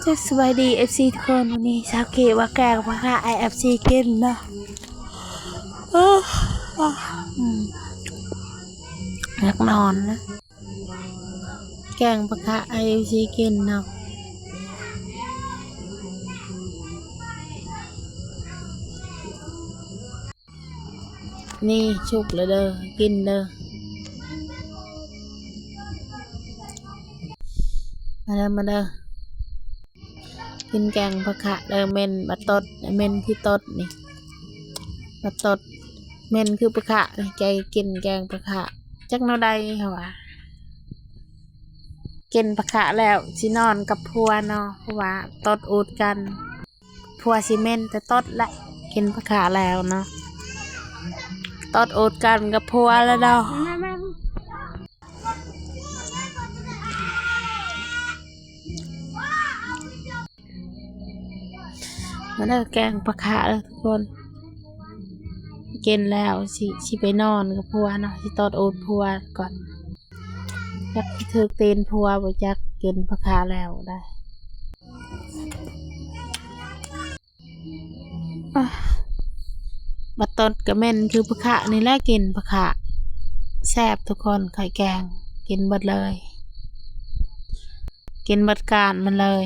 ຈະສະບາຍດີ ເອັຟຊີ ທຸກຄົນ, ວັນນີ້ສາວເກດວ່າແກງຜັກຄາໃຫ້ ເອັຟຊີ ກິນເນາະ. ໂອ້ ອືມ ຢາກນອນນະ. ແກງຜັກຄາໃຫ້ ເອັຟຊີ ກິນເນາະ. ນີ້ສຸກແລ້ວເດີ ກິນເດີ ມາເດີ ມາເດີ ກິນແກງຜັກຄາເດີ. ເໝັນບັກຕົດ ເໝັນຄືຕົດນີ້ ບັກຕົດ ເໝັນຄືຜັກຄານີ້. ໃຈກິນແກງຜັກຄາ ຈັກແນວໃດເຮົາວ່າ ກິນຜັກຄາແລ້ວຊິນອນກັບຜົວເນາະ ເພາະວ່າຕົດອູດກັນ. ຜົວຊິເໝັນແຕ່ຕົດແຫຼະ ກິນຜັກຄາແລ້ວເນາະ ຕົດອູດກັນກັບຜົວແລ້ວເນາະ. ມາເດີ ແກງຜັກຄາເດີທຸກຄົນ. ກິນແລ້ວຊິ ຊິໄປນອນກັບຜົວເນາະ ຊິຕົດອູດຜົວກ່ອນ. ຈັກຊິຖືກຕີນຜົວບໍ່ຈັກ ກິນຜັກຄາແລ້ວໄດ໋. ອາ ບັກຕົດກະເໝັນຄືຜັກຄານີ້ແຫຼະ. ກິນຜັກຄາແຊບທຸກຄົນ ຂ້ອຍແກງ ກິນເບິດເລີຍ ກິນເບິດກ້ານມັນເລີຍ.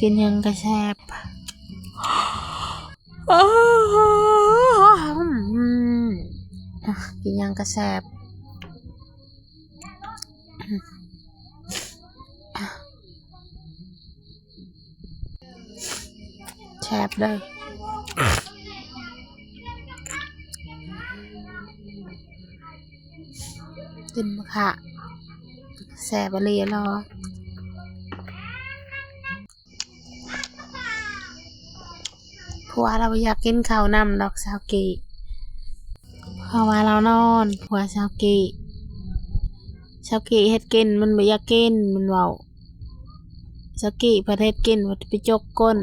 ກິນຫຍັງກະແຊບ ກິນຫຍັງກະແຊບ ແຊບເດີ ກິນໝາກຂາ ແຊບອີ່ຫຼີເນາະ. ຜົວລາວບໍ່ຢາກກິນເຂົ້ານຳດອກສາວກີ້ ເພາະວ່າລາວນອນ. ຜົວສາວກີ້ ສາວກີ້ເຮັດກິນມັນບໍ່ຢາກກິນ ມັນເວົ້າ. ສາວກີ້ພັດເຮັດກິນ ພັດໄປຈົກກົ້ນ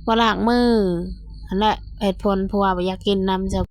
ບໍ່ລ້າງມື. ຫັ້ນແຫຼະເຫດຜົນຜົວບໍ່ຢາກກິນນຳສາວ